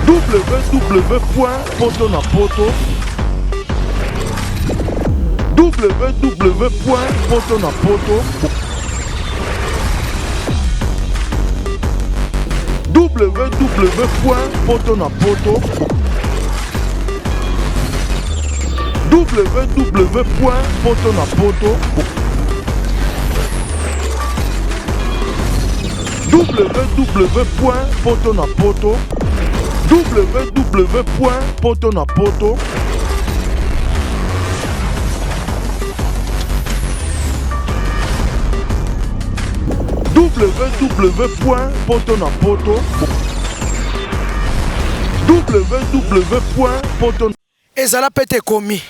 www poto na poto www poto na poto www poto na poto www poto na poto www poto na poto www poto na poto www poto na poto www poto Ezala pe te ekomi.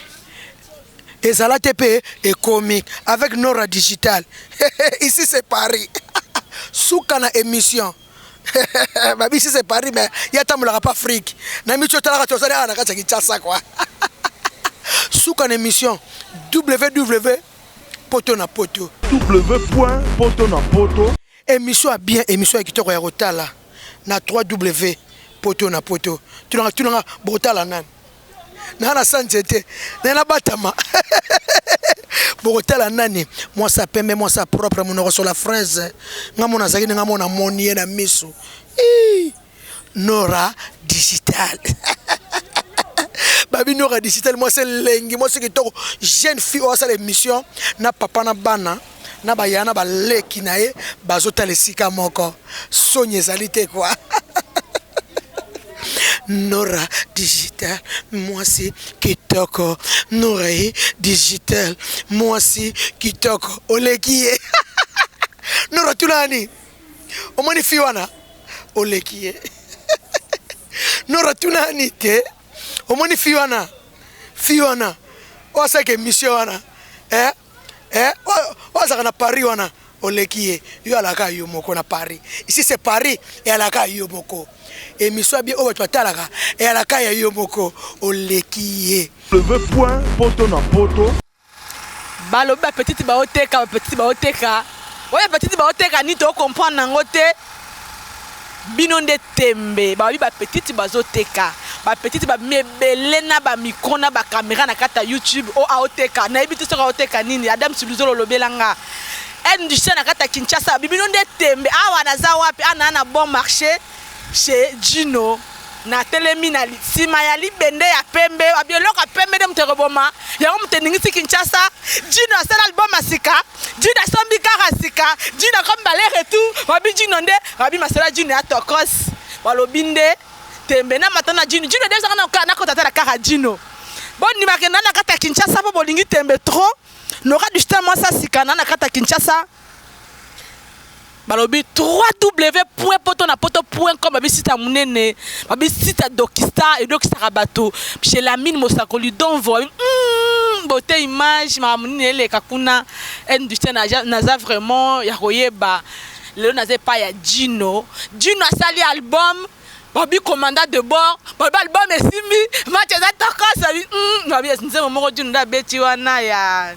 Ezala te pe ekomi avec Nora digital ici c'est Paris suka na emission babi ici c'est Paris mais ye atambolaka pa Afrique na micho otalaka tozali awa na kati ya Kinshasa quoi suka na emission ww poto na poto w point poto na poto Emission ya bien, emission ya kitoko ya kotala na 3W poto na poto. Tunanga tunanga bokotala nani? Na na sa nzete, na na batama. Bokotala nani? Mwasa pembe, mwasa propre, monoko sola fraise. Nga mona azalaki nga mona moni ye na misu. Ii. Nora digital. Babi Nora digital mwasi elengi, mwasi kitoko, jeune fille oyo asala emission na papa na bana. na ba yaya na ba leki na ye bazotala esika moko soni ezali te kwa Nora digital mwasi kitoko Nora ye digital mwasi kitoko oleki ye Nora tunani omoni fi wana oleki ye Nora tunani te omoni fi wana fi wana oyo asalaka emission wana eh? Eh, oyo azalaka na Paris wana oleki ye yo alaka yo moko na Paris ici c'est Paris eyalaka yo moko émission ya bien oyo bato batalaka eyalaka ya yo moko oleki ye Leve point poto na poto. Balobi ba petite baoteka ba petite baoteka oyo petite baoteka nini to comprendre nango te bino nde tembe balobi ba petite bazoteka ba petite babimi ebele na ba micro na ba camera na kati ya youtube oyo aoteka nayebi te soki aoteka nini adam siluzolo olobela nga ndc na kati ya kinshasa bibino nde tembe awa naza wapi ana na bon marché chez Gino natelemi na nsima ya libende ya pembe abi eloko ya pembe nde moto ekoboma yango moto eningisi kinshasa Gino asala album ya sika Gino asombi kaka sika Gino akomi bale retour babi Gino nde babi masala Gino ya tokos balobi nde tembe na mata na Gino Gino nde ezaka nakota ata na kaka Gino bondima kenda na kati ya kinshasa mpo bolingi tembe trop noka dustin mwasi ya sika na na kati ya kinshasa Balobi www.potonapoto.com babi site ya munene babi site ya dokista edokisaka bato chez Lamine Mosakoli Donvo babi beauté image makambo nini eleka kuna industrie naza vraiment ya koyeba lelo naza epai ya Djino Djino asali album babi commandant de bord babi album esimbi match eza tokos babi babi nzembo moko Djino nde abeti wana ya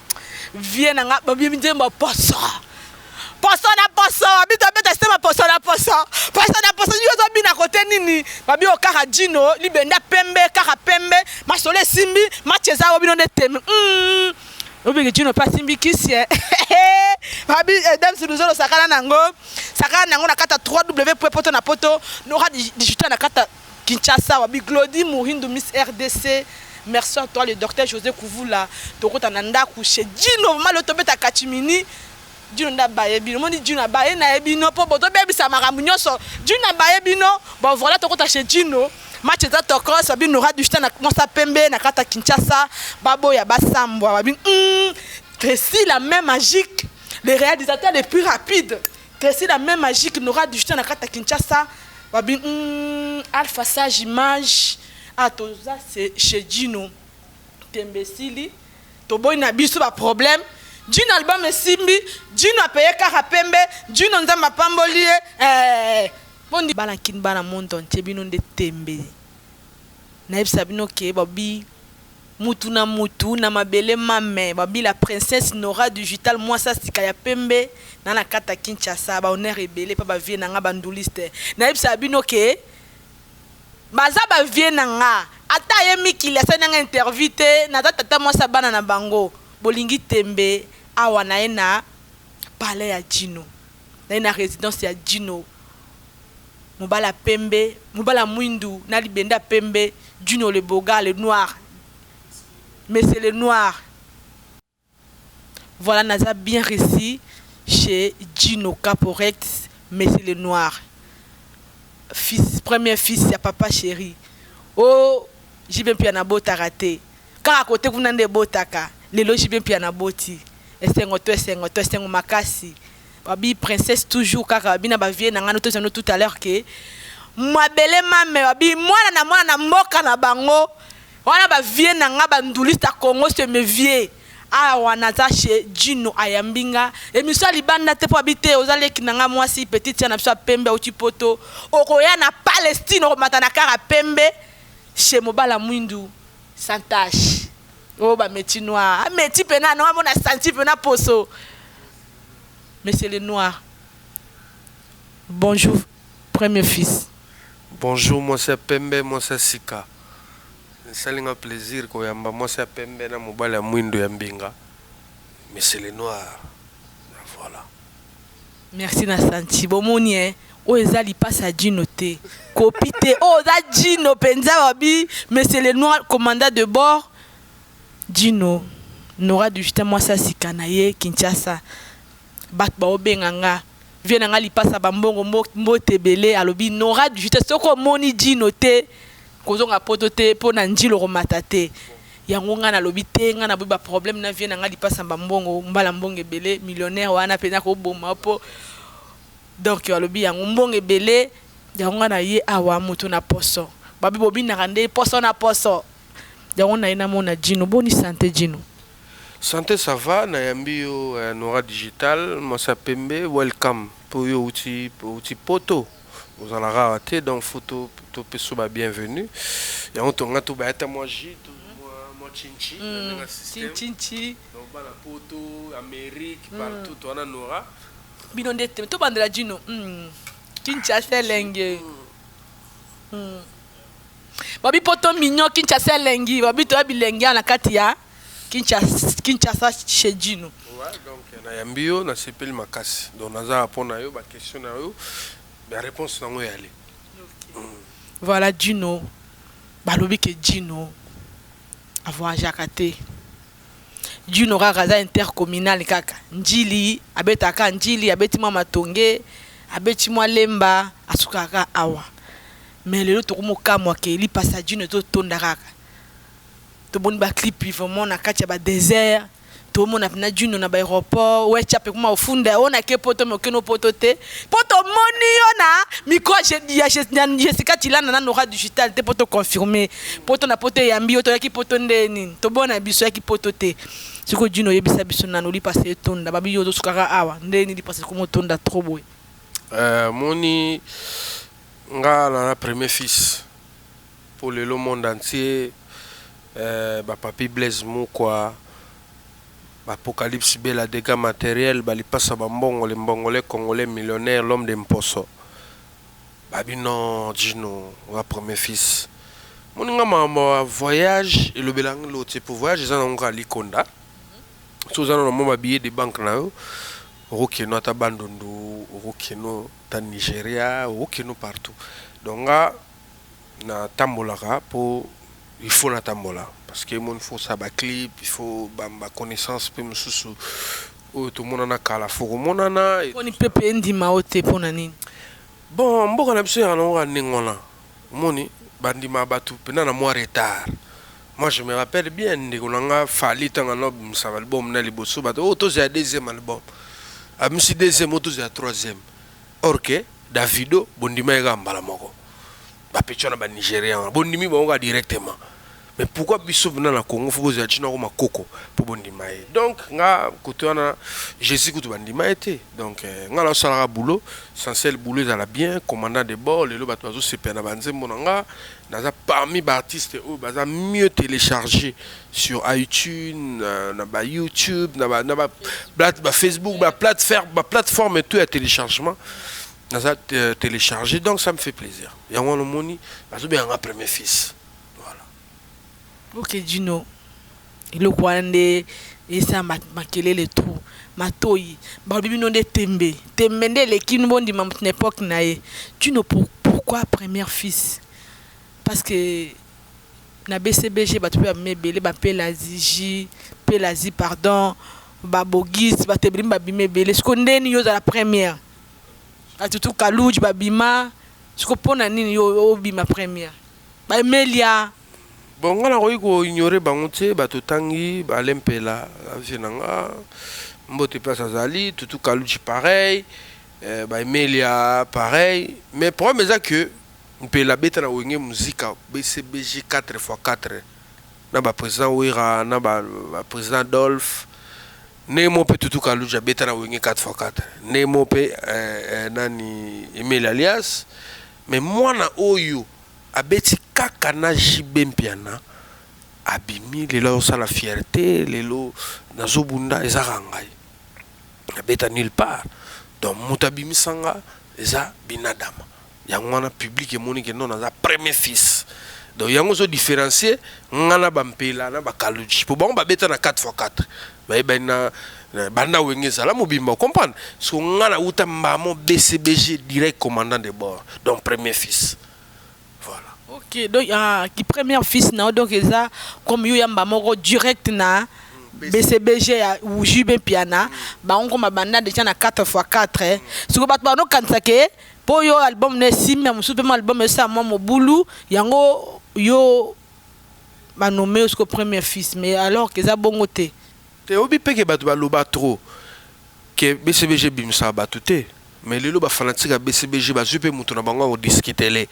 vie na nga babi nzembo poso Poso na poso, babi tobeta sistema poso na poso. Poso na poso, yo ozobina kote nini? Babi oyo kaka Djino, libenda pembe, kaka pembe, masolo esimbi, match eza oyo bino nde teme. Obiki Djino pe asimbi kisi eh. Babi eh, Dems Luzolo sakana nango, sakana nango na kata www.poto na poto, nora digital na kata Kinshasa, wabi Glody Muhindu Miss RDC. Merci à toi le docteur José Kuvula. Tokota na ndaku chez Djino, vraiment le tobeta Kachimini. Djino nde abaye bino omoni Djino abaye na ye bino po bozobebisa makambo nyonso Djino abaye bino bon voilà tokota chez Djino match eza tokos babi Nora Dushta na mwasa pembe na kata Kinshasa baboya basambwa babi Tracy la main magique le réalisateur le plus rapide Tracy la main magique Nora Dushta na kata Kinshasa babi Alpha Sage image ah toza chez Djino tembe esili Toboyi na biso ba problème. Djino album esimbi, Djino a paye kaka pembe, Djino Nzambe apamboli ye eh. Bondi bana kin bana monde entier bino nde tembe. Nayebisa bino ke babi mutu na mutu na mabele mame babi la princesse Nora digital mwasi ya sika ya pembe na na kati ya Kinshasa ba honneur ebele pa ba vieux na nga ba nduliste. Nayebisa bino ke. Baza ba vieux na nga ata aye mikili asali na nga interview te naza tata mwasi ya bana na bango bolingi tembe awa naye na palais ya djino naye na residence ya djino mobali ya pembe mobali ya mwindu na libende ya pembe djino le boga le noir monsieur le noir. Voilà naza bien reçu chez Djino Caporex monsieur le noir fils premier fils ya papa cheri oh JB Mpiana abotaka te kaka kote kuna nde ebotaka lelo JB Mpiana aboti esengo to esengo to esengo makasi babi princesse toujours kaka babi na ba vieux na nga no tozano tout à l'heure que mabele mame babi mwana na mwana na mboka na bango Wana ba vieux na nga ba nduliste ya Congo c'est mes vieux. Awa naza chez Djino ayambi nga emission ya libanda te po abi te oza leki na nga mwasi petite sœur na biso ya pembe awuti poto okoya na Palestine okomata na car ya pembe chez mobala mwindu sans tache oh ba meti noir ameti pena na amona senti pena poso monsieur le noir bonjour premier fils. Bonjour mwasi ya pembe mwasi ya sika esali nga plaisir koyamba mwasi ya pembe na mobali ya mwindu ya mbinga monsieur le noir voilà. Merci na santi bomoni eh oyo eza lipasa ya djino te copie te oyo oza djino penza babi monsieur le noir commandant de bord djino Nora du Justin mwasi ya sika na ye Kinshasa Batu bao benga nga vieux na nga lipasa ba mbongo mbote ebele alobi Nora du Juta soki omoni Djino te kozonga poto te po na ndjili okomata te yango nga nalobi te nga naboyi ba problème na vieux na nga lipasa ba mbongo mbala mbongo ebele millionnaire wana penza akoboma po donc alobi yango mbongo ebele yango nga naye awa moto na poso babi bobinaka nde poso na poso yango naye namona Djino boni sante Djino. Sante ça va na yambi yo Nora digital mwasi ya pembe welcome po yo owuti owuti poto ozalaka awa te donc faut to to pesa yo ba bienvenue yango tonga to baya ata mwa jus to mwa chinchi na ndenge ya système Chinchi donc bana poto Amerique partout toza na Nora bino nde te tobandela Djino Kinshasa elengi babi poto mignon Kinshasa elengi babi toya bilengi awa na kati ya Kinshasa chez Djino. Ouais, donc nayambi yo nasepeli makasi donc naza mpo na yo ba question na yo ba réponse nango eyali. Voilà Djino balobi ke Djino avoyageaka te Djino kaka aza intercommunal kaka Ndjili abetaka Ndjili abeti mwa matonge abeti mwa lemba asukaka kaka awa mais lelo tokomokamwa ke lipasa Djino ezotonda kaka Tomoni ba clip vraiment na kati ya ba desert tomona pena Djino na ba aeroport wetch pe kuma ofunda yo na ke poto mais okeno poto te po tomoni yo na micro ya Jessica Tilana na Nora Digital te po to confirmer poto na poto eyambi yo toyaki poto nde nini tobona biso yaki poto te sikoyo Djino oyebisa biso nanu lipasa etonda babi yo ozosukaka awa nde nini lipasa ekomi otonda trop boye. Moni nga na premier fils Po lelo monde entier eh, ba papy Blaise Mukwa, ba Apocalypse Bela degats materiels, ba lipasa ba mbongo, le mbongolais congolais millionnaire, l'homme de mposo. Babi non Djino oza premier fils. Moni nga makambo ya voyage elobela nga eloko te po voyage eza nango kaka likonda. Soki oza nano na mwa ba billets de banque na yo, okokende ata Bandundu, okokende ata Nigeria, okokende partout. Donc nga Na tambolaka po il faut na tambola parce que il faut osala ba clip il faut ba connaissance pe mosusu oyo tomonana kala faut komonana. Poni pepe endima yo te pona nini? Bon mboka na biso eyaka nango kaka ndenge wana omoni bandimaka batu pena na mwa retard moi je me rappelle bien ndeko na nga Fally tango abanda kobimisa ba album na liboso batu oh tozela deuxième album abimisi deuxième oh tozela troisième Or que Davido bondima ye kaka mbala moko. Ba petits wana ba Nigerian wana bondimi bango kaka directement. Mais pourquoi biso pena na Congo faut bozela Djino akoma koko po bondima ye. Donc nga cote wana Jesus kutu bandima ye te. Donc nga nazo sala kaka boulot, essentiel boulot ezala bien, commandant de bord lelo batu bazo sepela na ba nzembo na nga. Naza parmi ba artistes oyo baza mieux télécharger sur iTunes, na ba YouTube, na ba, na ba, ba Facebook, ba plateforme, ba plateforme tout ya téléchargement. Naza telecharger, donc ça me fait plaisir. Yango wana omoni bazobenga nga premier fils. Voilà. Ok Djino, eloko wana nde esala makelele trop, matoyi balobi bino nde tembe tembe nde eleki bino, bondima moto na epoque na ye. Djino, pourquoi premier fils? Parce que na BCBG bato mpe babimi ebele, ba Pelazi J, Pelazi pardon, ba Bogis, bato ebele babimi ebele. Sikoyo nde nini yo ozala première? Batutu Kaluj babima, sikoyo mpona nini yo obima première? Ba Emelia. Bon, nga nakoki ko ignorer bango te. Bato tangi Alain Mpela, avieux na nga, mbote place azali, Tutu Kaluji pareil, ba Emelia pareil. Mais problème eza que Mpela abeta na Wenge Musica BCBG 4x4 na ba président Wera na ba président Adolphe. Ndenge moko mpe Tutu Kaluji abeta na Wenge 4x4, ndenge moko mpe nani Emelia alias. Mais mwana oyo abeti kaka na JB Mpiana, abimi lelo azosala fierté, lelo nazobunda eza kaka ngai nabeta nulle part. Donc moto abimisa nga eza Binadama. Yango wana public emoni ke non, naza premier fils. Donc yango ozo différencier nga na bampela na bakaluji, po bango babeta na 4x4, bayebani na banda Wenge ezala mobimba, comprendre? So nga na uta mbamo BCBG direct, commandant de bord, donc premier fils, voilà. Ok, donc ah, ki premier fils na yo, donc eza comme yo yamba moko direct na BCBG ya JB Mpiana, bango koma banda déjà na 4x4. Siko bato banokanisa ke mpo yo album na esimbi ya mosusu mpe mo album esala mwa mobulu, yango yo banome yo siko premier fils, mais alors ke eza bongo te. Te, oyebi mpe ke bato baloba trop ke BCBG ebimisaka bato te, mais lelo bafanatike ya BCBG bazwi mpe moto na bango ya kodiskitele.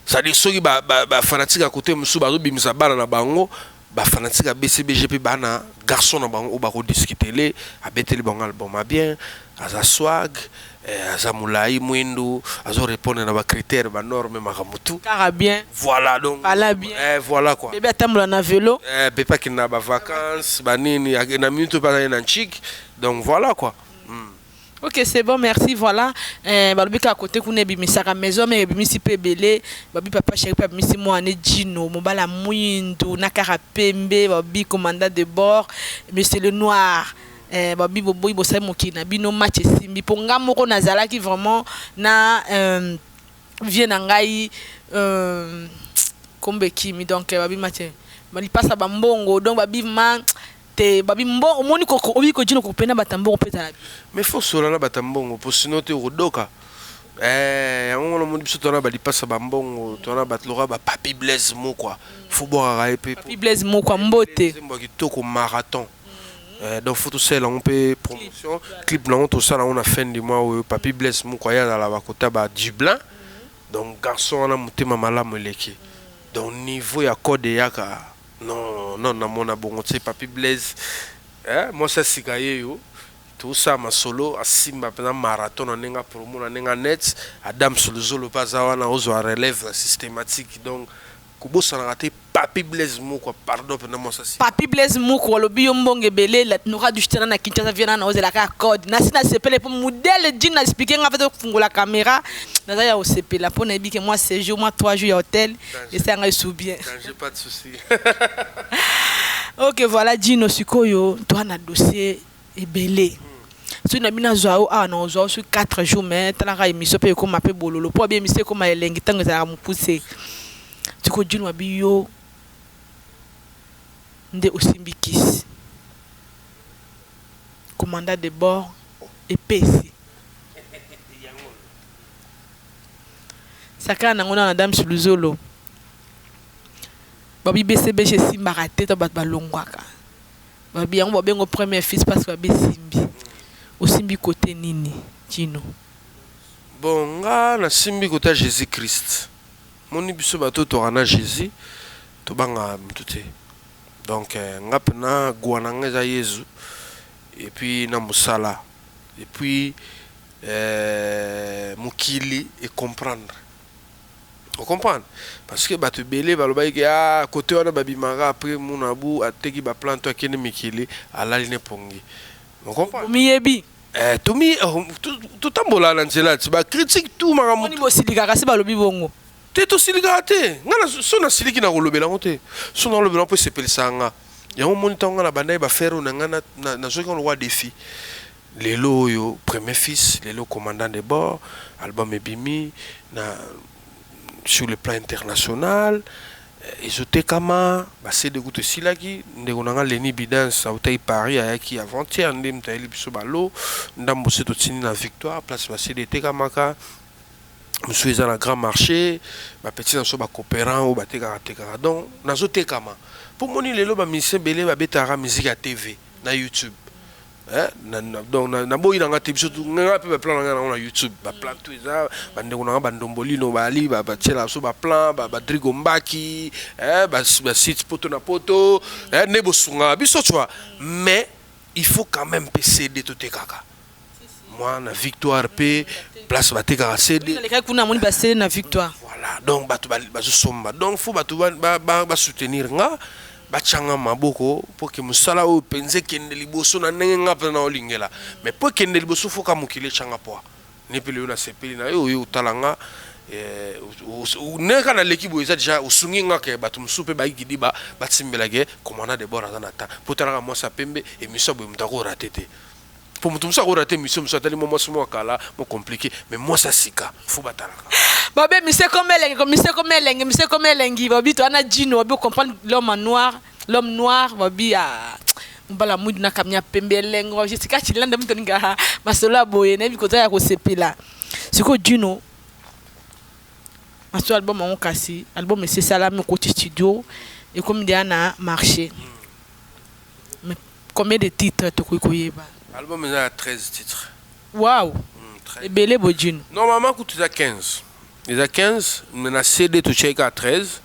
C'est-à-dire soki bafanatike ya kote mosusu bazobimisa bana na bango, bafanatike ya BCBG mpe bana garçon na bango oyo bakodiskitele. Abeteli bango album ya bien, aza swag, aza molai, mwindu, azorépondre na bacritère, banorme, makambo tout. Kaka bien. Voilà, donc Pala bien. Voilà quoi. Bebe atambola na vélo. Bebe akende na bavacances banini, na minute mpe azali na nchik. Donc voilà quoi. Ok, c'est bon, merci. Voilà. Balobi kaka kote kuna ebimisaka maison, mais ebimisi mpe ebele. Babi papa chéri mpe abimisi mwana Djino, mobala mwindu na kaka pembe, babi commandant de bord, monsieur le noir. Babi boboyi bosali mokili na bino, match esimbi. Mpo nga moko nazalaki vraiment na vie na ngai, kombo ekimi. Donc babi match lipasa bambongo, donc babi ma te, babi mbongo omoni obi ko Djino kopena bato ya mbongo mpe ezala. Mais faut sola na bato ya mbongo, po sinon te okodoka. Yango wana omoni biso tona balipasa bambongo, tona bato lokola bapapi Blaise Mokwa, faut bwakaka ye mpe. Papi Blaise Mokwa, mbote. Nzembo ya kitoko, marathon. Donc faut tosala yango mpe promotion, clip nango tosala yango na fin du mois oyo. Papi Blaise Mokwa, ye azala bakota ba Dublin. Donc garçon wana motema malamu eleki, donc niveau ya code eyaka non non, namona bongo te. Papi Blaise, mwasi asika ye yo, tosala masolo, asimba mpenza marathon na ndenge promo na ndenge net. Adam Solozolo mpe aza wana, ozwa relève na systématique. Donc kobosanaka te Papi Blaise Mokwa, pardon, mpenza mwasi asika. Papi Blaise Moko alobi yo mbongo ebele. Nora Dustana na Kinshasa, viena na ozelaka ya code. Nasi nasepele mpo modèle Djino na expliquer nga mpe kofungola caméra, naza ya kosepela mpo nayebi ke mwa séjour, mwa 3 jours ya hôtel esala ngai su bien. Danger, pas de souci. Ok, voilà Djino, sikoyo toa na dossier ebele. Soki na bino azwa yo awa, na ozwa yo soki 4 jours, mais talaka émission mpe ekóma mpe bololo, mpo abi émission ekóma elengi ntango ezalaka mokuse. Sikoyo Djino, abi yo nde osimbi kisi commandant de bord epesi sakana nango na Madame Luzolo, babi BCBG esimbaka te to bato balongwaka, babi yango babengo premier fils parce que babi esimbi. Osimbi kote nini, Djino? Bon, nga nasimbi kota Jésus Christ. Moni biso bato toka na Jésus, tobanga motu te. Donc nga mpena gwa na nga eza Yezu, et puis na mosala, et puis mokili ecomprendre, ocomprendre, parce que bato ebele balobaki ke ah, kote wana babimaka après munabu ateki baplante, akende mikili, alali ne pongi, ocomprendre? Miyebi. Eh, tomi oh, totambola na nzela ti bacritique tout makambo. Bosilikaka si balobi bongo? Te, tosilikaka te. Nga so nasiliki na kolobela yango te, so nakolobela yango mpo esepelisaka nga. Yango moni, ntango nga na bandaki bafere oyo na nga, nazwaki yango lokwa défi. Lelo oyo premier fils, lelo commandant de bord, album ebimi na sur le plan international, ezotekama. Ba CD kutu esilaki. Ndeko na nga Leni Bidens autaki Paris, ayaki avant-hier, nde moto ayeli biso balo ndambo se totindi na Victoire, place ba CD etekamaka. Mosusu eza na grand marché, bapeti na biso bacoopérant oyo batekaka tekaka. Donc nazotekama mpo moni lelo bamusicien ebele babetaka musique ya TV na YouTube. Eh, donc naboyi na nga te. Biso nga mpe baplan na nga nango na YouTube, baplan tout eza. Bandeko na nga bandombolino bali batiela biso baplan, badrigo mbaki, basite poto na poto, nde bosungaka biso, tu vois. Mais il faut quand même mpe CD totekaka moi na Victoire mpe, place batekaka CD. Kuna amoni baCD na Victoire. Voilà, donc bato bazosomba. Donc faut bato basoutenir nga, batianga maboko mpo ke mosala oyo mpenza ekende liboso na ndenge nga mpenza naolingela. Mais mpo ekende liboso, faut ka mokili etianga poa ne mpe. Lelo nasepeli na yo, oyo otala nga ndenge kaka naleki boye, eza déjà osungi nga ke bato mosusu mpe bayikidi batimbelake commandant de bord aza na temps mpo talaka mwasi ya pembe. Émission boye, moto akorater te, po moto mosusu akorater émission mosusu, atali mwa mwasi moko akala mo compliqué, mais mwasi ya sika faut batalaka. Babe mise comme elengi, mise comme elengi, mise comme elengi. Babi to ana jino, babi comprendre l'homme en noir, l'homme noir. Babi ah, mobala mwindu na kamia pembe, elengo. Jessica Chilanda, moto ninga masolo ya boye, nayebi koza ya kosepela. Sikoyo Jino, masolo album yango, kasi album esi esalami, okoti studio, ekomi deya na marché, mais combien de titres tokoki koyeba? Album eza ya 13 titres. Wow, ebele bo, Jino. Normalement kutu eza 15, eza 15, mais na CD totiaki kaka 13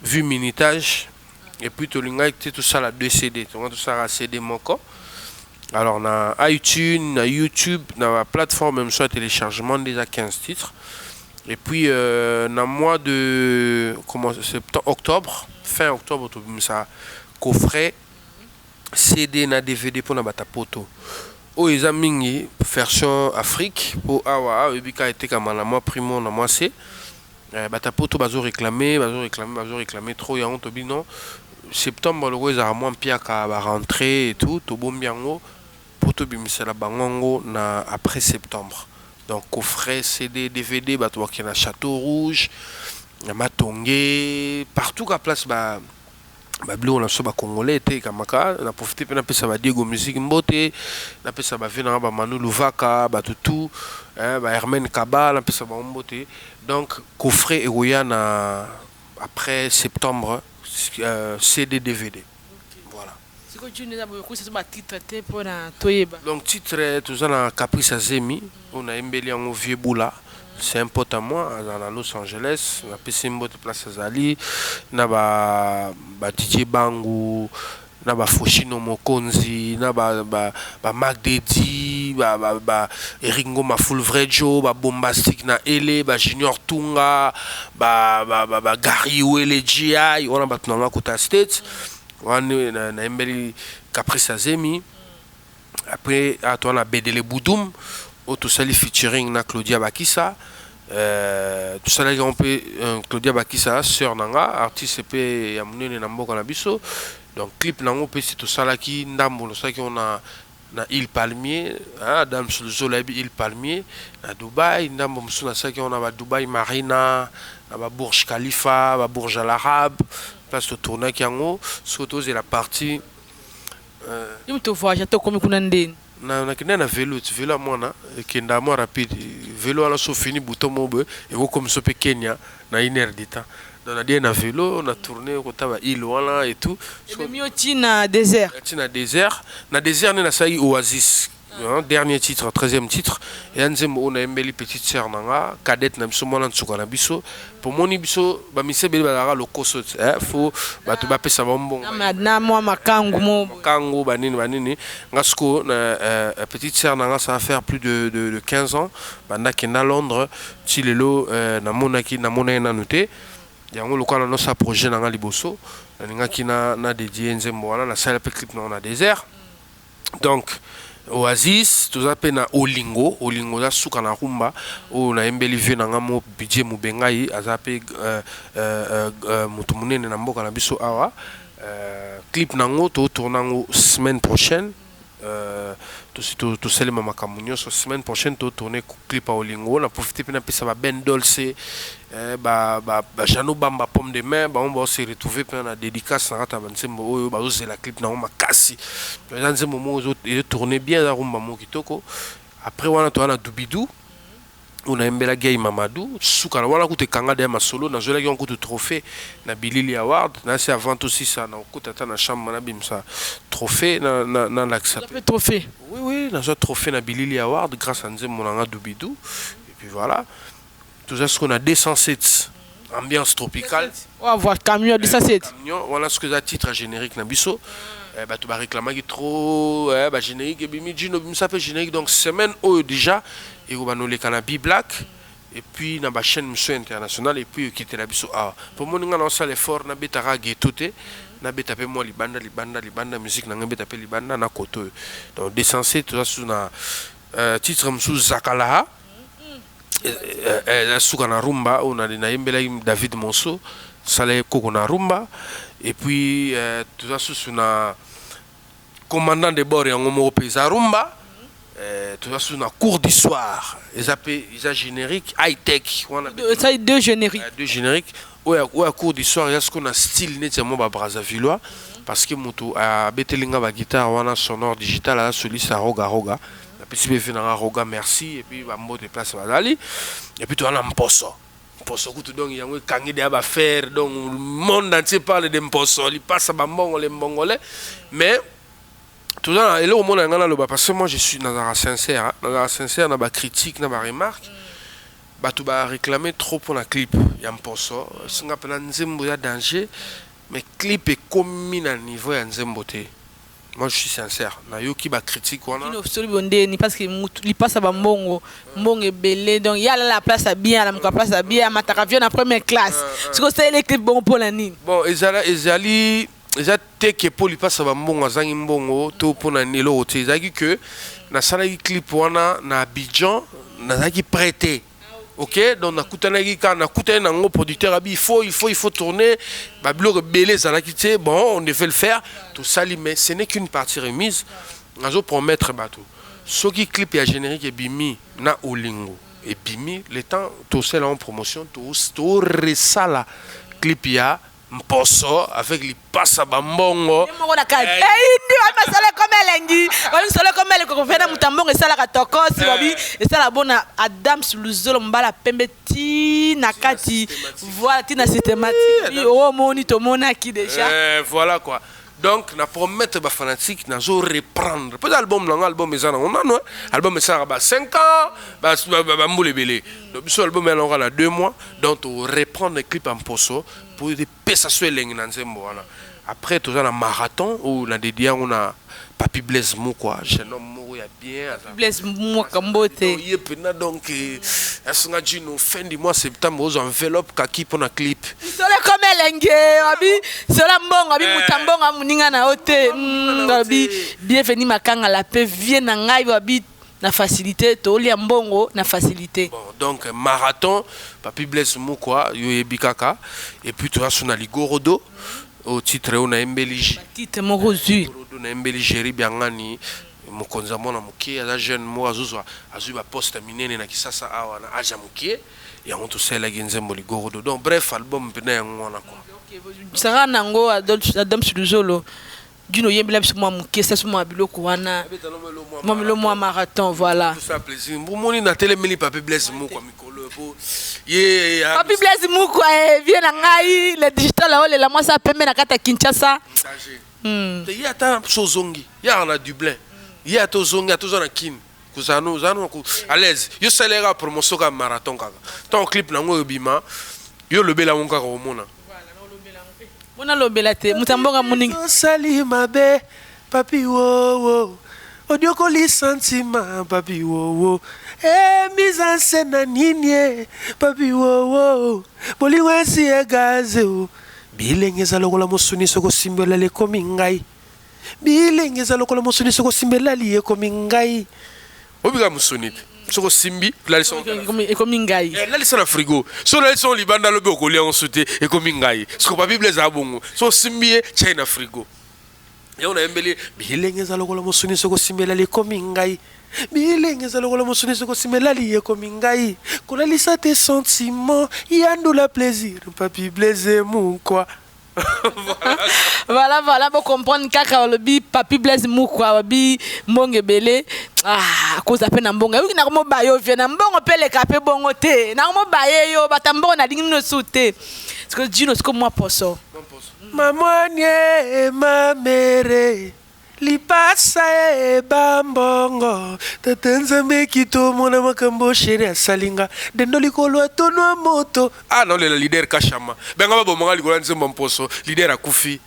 vu minutage. Et puis tolingaki te tosala 2 CD, tonga tosalaka CD moko. Alors na iTunes, na YouTube, na baplateforme mosusu ya téléchargement nde eza 15 titres. Et puis na mois de comment, septembre, octobre, fin octobre, tobimisa coffret CD na DVD mpona bato ya poto. Oyo eza mingi version Afrique, mpo awa oyebi kaka etekama na mwa primo na mwa se. Bato ya poto bazoréclame, bazoréclame, bazoréclame trop. Yango tobi non, septembre loko ezalaka mwa mpiaka, barentrée et tout, tobombi yango mpo tobimisela bango yango na après septembre. Donc coffret CD, DVD, bato bakende na Château Rouge, na Matonge, partout ka place ba babiloko na biso bacongolais etekamaka. Na profite mpe napesa badiego Musique mbote, napesa bavie nanga bamanu Luvaka, bato tout, bahermaine Kaba, napesa bango mbote. Donc coffret ekoya na après septembre, CD, DVD, voilà. Sikoyo Jino, eza boye, okosi batitre te mpona toyeba? Donc titre, toza na Caprice Azemi oyo nayembeli yango Vieux Bula. C'est un pote à moi, aza na Los Angeles, napesi mbote place azali, na ba ba DJ Bangu, na bafoshino Mokonzi, na ba ba, ba Mac Dedi, ba Eric Ngoma, Full Vrai Joe, ba Bombastic na ele, ba Junior Tunga, ba Gary Wele GI wana, bato na nga kota States wana, nayembeli Caprice Azemi. Après ato wana, Bedele Budum oyo tosali featuring na Claudia Bakisa. Tosalaki yango mpe Claudia Bakisa, sœur na nga, artiste mpe ya monene na mboka na biso. Donc clip nango mpe si tosalaki ndambo, tosalaki yango na Île Palmier. Adam Sulzolo ayebi Île Palmier na Dubai. Ndambo mosusu nasalaki yango na baDubai Marina, na baBurj Khalifa, baBurj Al Arab, place totournaki yango. Soki tozela partie Yo moto voyage, tokomi kuna ndeni? Nakende na vélo, ti vélo ya mwana ekenda mwa rapide. Vélo wana so ofini bouton moko boye, ekokomisa mpe Kenya na une heure du temps. Donc nadie na vélo, na tourne kota ba île wana et tout. Ememi yo ti na désert? Ti na désert. Na désert nde nasalaki Oasis, hein, dernier titre, 13e titre. Eya nzembo oyo nayembeli petite sœur na nga, cadette na biso, mwana nsuka na biso. Po moni biso bamise ebele bazalaka lokoso, faut bato bapesa bango mbongo. Na mwa makangu mo. Makangu banini banini. Nga siko na petite sœur na nga, ça va faire plus de 15 ans banda kenda Londres ti lelo, namonaki, namona ye nanu te. Yango lokola nanosala projet na nga liboso, nalingaki na dédie nzembo wana. Nasala mpe clip nango na désert. Donc Oasis, toza mpe na Olingo. Olingo eza suka na rumba oyo nayembeli vieux na nga mo Budget Mubengai, aza mpe moto monene na mboka na biso awa. Clip nango totourne yango semaine prochaine. Tosi tosalema makambo nyonso. Semaine prochaine totourne clip ya Olingo. Na profite mpe napesa ba Ben Dolce, ba Jano Bamba Pomme de Main, bango bao se retrouver mpe na dédicace na kati ya banzembo oyo bazozela clip nango makasi. Eza nzembo moko ezotourne bien, eza rumba moko kitoko. Après wana toza na Dubidu oyo nayembela Gay Mamadou. Suka na wana kutu ekanga deya masolo, nazwelaki yango kutu trophée na Bilili Award. Nasi avant tosisa na kokota ata na chambre nabimisa trophée nalakisa mpe trophée. Oui, nazwa trophée na Bilili Award grâce à nzembo na nga Dubidu. Et puis voilà, toza sikoyo na 207, ambiance tropicale. Oyo camion 207. Camion wana soki eza titre générique na biso. Bato baréclamaki trop bagénérique ebimi, Jino bimisa mpe générique. Donc semaine oyo déjà ekobanda oleka na B-Black et puis na bachaîne mosusu internationale, et puis ekitela biso awa. Mpo moni nga naosala effort, nabetaka ghetto te, nabeta mpe mwa libanda libanda libanda, musique na ngai ebeta mpe libanda na kote oyo. Donc 207, toza susu na titre mosusu Zakalaha, suka na rumba oyo nayembelaki David Monso, sala ye koko na rumba. Et puis toza susu na Commandant de bord, yango moko mpe eza rumba. Toza susu na Cours du soir, eza mpe eza générique high tech wana. Esali deux génériques. Deux génériques. Oyo ya Cours du soir eza sikoyo na style neti ya mwa babrazzavillois, parce que moto abeteli nga baguitare wana sonore digital aza soliste ya Roga Roga. Napesi mpe vieux nanga Roga merci, et puis bambote place bazali. Et puis toza na Mposo. Mposo kutu donc yango ekangi deya bafaire, donc monde entier parle de Mposo, lipasa bambongo le mbongolais. Mais toza na eloko mona nga naloba, parce que moi je suis nazalaka sincère, nazalaka sincère na bacritique, na baremarque. Bato baréclame trop mpona clip ya Mposo. Singa mpena nzembo ya danger, mais clip ekomi na niveau ya nzembo te. Moi je suis sincère, nayoki bacritique wana. Soli bondeni, parce que lipasa bambongo, mbongo ebele, donc ye alala place ya bien, alamuka place ya bien, amataka avion na première classe. Soki osaleli clip bongo, mpona nini? Bon, ezali eza te ke mpo lipasa bambongo azangi mbongo to mpona eloko te. Ezalaki ke nasalaki clip wana na Abidjan, nazalaki prêt te. Ok, donc nakutanaki kaka, nakutani nango producteur abi il faut tourner, babiloko ebele ezalaki te. Bon, on devait le faire, tosali, mais ce n'est qu'une partie remise. Nazopromettre bato, soki clip ya générique ebimi na Olingo ebimi, le temps tosala en promotion, toresala clip ya Mposo avec lipasa bambongo. Moko na kati eyindi, babi masolo ekoma elengi, babi masolo ekoma elengi. Kokofena moto ya mbongo esalaka tokosi, babi esala bona Adams Luzolo mobala pembe ti na kati, voilà, ti na systématique oyo omoni tomonaki déjà. Voilà quoi. Donc na promettre bafanatique, nazo reprendre mpo eza album nango. Album eza nango nano, album esalaka ba 5 ans, bambula ebele. Donc biso album ya nango na 2 mois, donc to reprendre clip ya Mposo mpo epesa so elengi na nzembo wana. Après toza na Marathon oyo na dédie yango na Papi Blaise Mokwa, jeune homme moko ya bien. Blaise Mwaka, mbote. Ye mpena. Donc asinga Jino, fin du mois septembre ozwa enveloppe kaki mpona clip. Solo ekoma elenge, abi sola mbongo, abi muta mbongo amoninga na yo te. Abi bienvenu makanga la pe vie na ngai, abi na facilité, tolia mbongo na facilité. Bon, donc Marathon, Papi Blaise Mokwa, yo yebi kaka. Et puis toza so na Ligorodo au titre oyo nayembeli. Titre moko zwi. Ligorodo nayembeli Géri Biangani, mokonzi ya mwana moke, aza jeune moko azozwa, azwi baposte minene na Kisasa awa na age ya moke. Yango tosalelaki nzembo Ligorodo. Donc bref, album mpena yango wana quoi. Saka nango Adams Luzolo, Dino oyembela biso mwa moke, sasi mwa biloko wana, mwa milo mwa Marathon, voilà. Tout ça plaisir mbomoni natelemeli Papi Blaise Mokwa mikolo po ye. Papi Blaise Mokwa, vie na ngai le digital aolela mwasi apembe na kati ya Kinshasa. Te, ye ata so ozongi, ye aka na Dublin, ye ata ozongi, ata oza na Kine, kozala no ozala no à l'aise. Yo salelaka promotion kaka Marathon, kaka ntango clip nango ebima, yo olobela yango kaka, omona. Mpona lobela te moto ya mbongo moningi. Osali mabe papi wowo, odiokoli sentiment papi wowo, e mise en scène na nini e papi wowo, bolingo esi egaze o bilenge eza lokola mosuni, soki osimbi olala ekomi ngai. Bilenge eza lokola mosuni, soki osimbi elali ekomi ngai. Obika mosuni te, soki osimbi lalisa. Ekomi ngai. Eh, lalisa na frigo. So olalisa ngo libanda, alobi okolia yango su te, ekomi ngai. Siko babible ezala bongo, so osimbi ye, tiai na frigo. Yango nayembeli: bilenge eza lokola mosuni, soki osimbi elali ekomi ngai. Bilenge eza lokola mosuni, soki osimbi elali ekomi ngai. Kolalisa te sentiment ya ndula plaisir, Papi Blaise Mukwa. Voilà, bocomprendre kaka. Balobi Papi Blaise Mukwa, babi mbongo ebele. Ah, koza mpe na mbongo euki nakomobaye yo vie na mbongo mpe eleka mpe bongo te. Nakomobaye yo bata mbongo, nalingi bino su te. Siko Jino, siko mwa poso. Mamwanie mamere lipasa e bambongo, tata Nzambe kitomona makambo chéri asalinga dendo likolo atonwa moto. Ah, naolela leader Kashama benga babomanga likolo ya nzembo ya mposo. Leader akufi,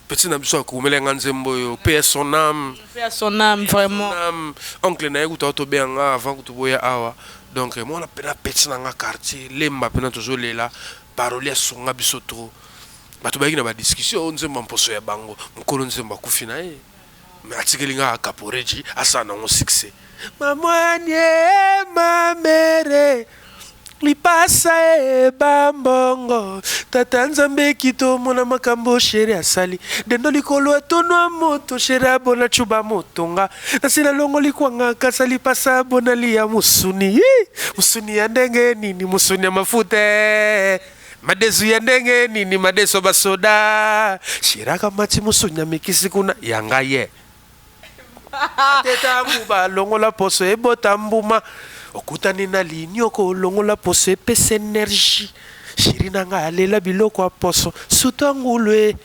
petit na biso akumela nga nzembo oyo, paix à son âme. Paix à son âme vraiment. Âme. Oncle na ye kuta tobenga avant kutu boya awa. Donc mwana mpena petit na nga, quartier Lemba mpena tozolela paroli asunga biso trop. Bato bayaki na badiscussion oyo nzembo ya mposo ya bango. Mokolo nzembo akufi na ye, mais atikeli nga caporeji asala nango succès. Mamwanie mamere lipasa e bambongo, tata Nzambe kitomona makambo chéri asali dendo likolo atonwa moto. Chéri abona cuba motonga nasi nalongoli kwanga kasa lipasa abona lia musuni. Ih, musuni ya ndenge nini? Musuni ya mafuta eh. Madesu ya ndenge nini? Madeso basoda shiraka mati musuni ya mikisi kuna ya ngai ye ateta nguba longola poso ebota mbuma okutani na linyoko longola poso epesa énergie. Chéri na ngai alela biloko ya poso, surtout angulu e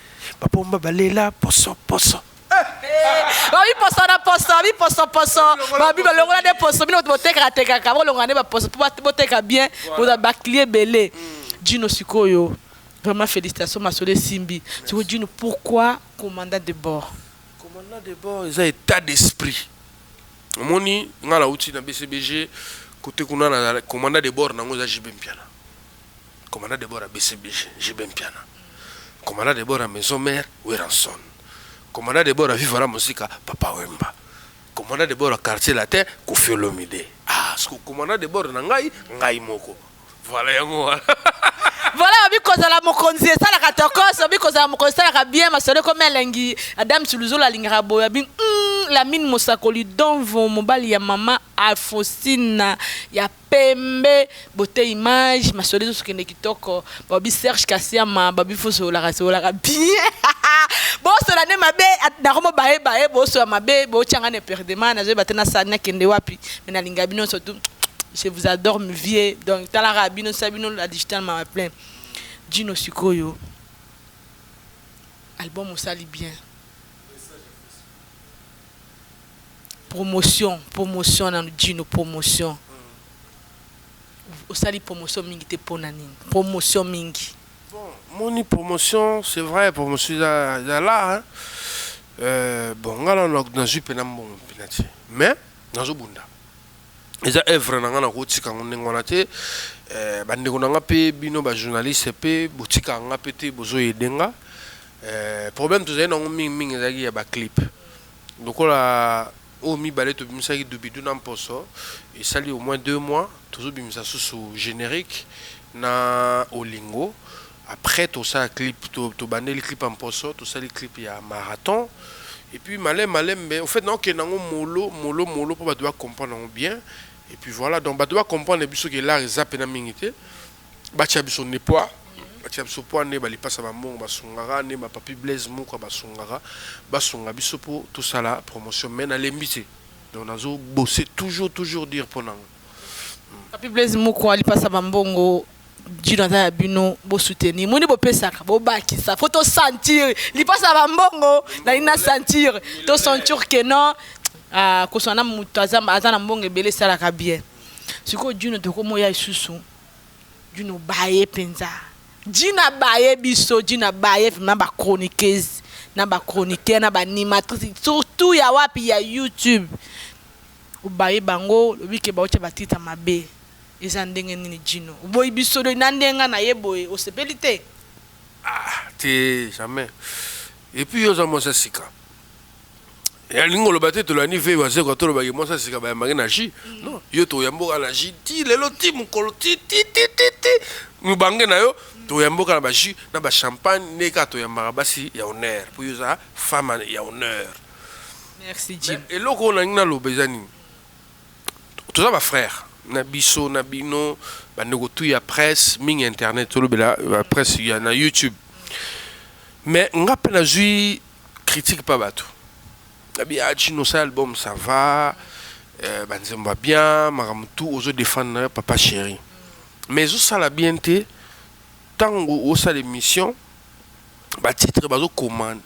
bapomba balela poso poso. Babi poso na poso, babi poso poso, babi balongola nde poso. Bino botekaka tekaka, bolongola nde baposo mpo boteka bien, bozwa baclient ebele. Jino, sikoyo vraiment félicitation, masolo esimbi. Sikoyo Jino, pourquoi commandant de bord? Commandant de bord eza état d'esprit. Omoni nga nauti na BCBG, kote kuna na commandant de bord nango eza JB Mpiana. Commandant de bord ya BCBG, JB Mpiana. Commandant de bord ya Maison Mère, Werrason. Commandant de bord ya Viva la Musica, Papa Wemba. Commandant de bord ya Quartier Latin, Koffi Olomide. Ah, siko commandant de bord na ngai, ngai moko. Voilà, yango wana. Voilà, babi kozala mokonzi esalaka tokos, babi kozala mokonzi esalaka bien. Masolo ekomi elengi. Adam Suluzolo alingaka boye, babi Lamine Mosakoli Donvo, mobali ya mama Alfosina ya pembe, beauté image. Masolo ezosokende kitoko. Babi Serge Kasiama, babi fosololaka sololaka bien. Bosola nde mabe, nakomo bayebaye bosola mabe, botyanga na perdema, nazoyeba te nasali nakende wapi. Me nalinga bino surtout, je vous adore mes vieux. Donc talaka bino sa bino la digital mama plein. Jino, sikoyo album osali bien, promotion, promotion nanu. Jino, promotion osali promotion mingi te, mpona nini promotion mingi? Bon, moni promotion, c'est vrai, promotion eza là, hein? Bon, nga nano nazwi mpena mbongo mpena te, mais nazobunda. Eza œuvre na nga, nakotika yango ndenge wana te. Bandeko na nga mpe bino bajournaliste mpe botikaka nga mpe te, bozoyede nga. Problème tozali nango mingimingi ezalaki ya baclip lokola oyo mibale tobimisaki, Dubidu na Mposo. Esali au moins 2 mois, tozobimisa susu générique na Olingo. Après tosala clip, tobandeli clip ya Mposo, tosali clip ya Marathon et puis malembe malembe. Au fait, naokende yango molo molo molo mpo bato bacomprendre yango bien. Et puis voilà, donc bato bacomprendre biso ke l'art eza mpena mingi te. Batia biso nde poids, batia biso poids nde balipasa bambongo basungaka nde bapapi Blaise moko basungaka, basunga biso mpo tosala promotion. Mais nalembi te, donc nazobose toujours toujours dire mpo nango. Papi Blaise moko alipasa bambongo, Jino aza ya bino, bosoutenir. Moni bopesaka, bobakisa, fo tosentir lipasa bambongo. Nalingi na sentir, tosentir ke non, ah, koswana na moto aza na mbongo ebele esalaka bien. Sikoyo Jino, tokomoya lisusu. Jino baye mpenza, Jino abaye biso, Jino abaye vraiment bachroniqueuse na bachroniqueur na baanimatrice, surtout ya wapi, ya YouTube. Obaye bango, olobi ke baotya batita mabe. Eza ndenge nini Jino oboyi biso na ndenge na ye boye, osepeli te? Ah te, jamais. Et puis yo oza mwasi ya sika. Alingi koloba te tolandi ve Wazekwa, tolobaki mwasi ya sika bayambaki na jus. Non, yo toyamboka na jus ti lelo ti mokolo ti ti ti ti ti mibange na yo, toyamboka na bajus na bachampagne nde kaka toyambaka basi ya honneur, mpo yo oza femme ya honneur. Merci, Jim. Eloko oyo nalingi naloba eza nini? Toza bafrère na biso na bino, bandeko tu ya presse, mingi internet, tolobela presse ya na YouTube. Mais nga mpe nazwi critique pa bato nabi: "Ah, Gino, osala album, ça va, banzembo ya bien, makambo tu, ozodefendre na papa chéri, mais ezosala bien te ntango osala émission, batitre bazokoma,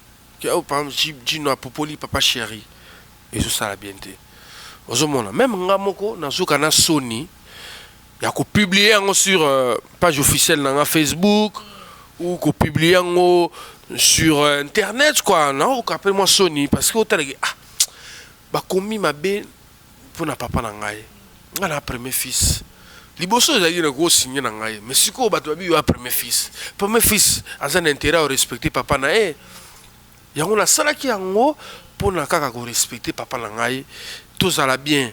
par exemple, Gino apopoli papa chéri. Ezosala bien te." Ozomona, même nga moko nazoka na soni ya kopublier yango sur page officielle na nga Facebook ou kopublier yango sur internet quoi. Naoka mpe mwa soni parce que otalaki, ah, bakomi mabe mpona papa na ngai. Ngai na premier fils, liboso ezalaki na kosinye na ngai, mais sikoyo bato babi yo ya premier fils. Premier fils aza na intérêt ya korespecter papa na ye. Yango nasalaki yango mpona kaka korespecter papa na ngai, tozala bien,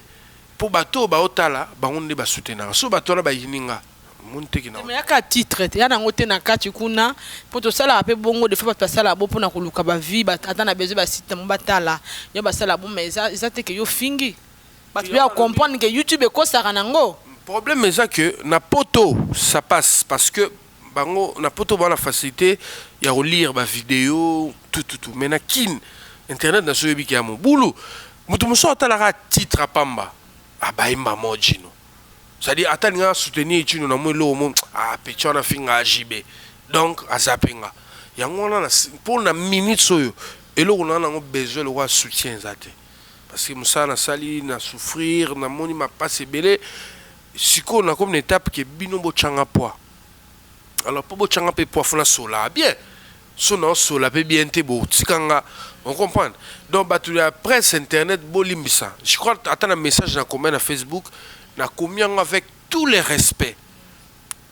mpo bato oyo baotala bango nde basoutenaka. So bato wana bayini nga, omoni teki na Me yaka titre te, ya nango te na kati kuna, mpo tosalaka mpe bongo. Des fois bato basalaka bo mpona koluka bavues, ata na besoin basite nango batala yo, basala bo. Mais eza te ke yo fingi bato mpe ya comprendre ke YouTube ekosaka nango. Problème eza que na poto ça passe, parce que bango na poto bana facilité ya kolire bavideo, tout tout tout. Mais na Kine, internet na so oyebiki ya mobulu. Moto mosusu atalaka titre apamba, abayemba mo Gino, c'est-à-dire ata alinga soutenir Gino na mo eloko mo, ah, petit wana finga JB, donc aza mpe nga. Yango wana, mpo na minutes oyo, eloko na nango besoin lokola soutien eza te, parce que mosala nasali na souffrir, namoni mapasi ebele. Sikoyo nakomi na étape ke bino botyanga poids. Alors mpo botyanga mpe poids, fo nasola bien. So naosola mpe bien te, botikanga, on comprendre. Donc bato ya presse internet, bolimbisa. Je crois ata na message nakomi na Facebook, nakomi yango avec tous les respects,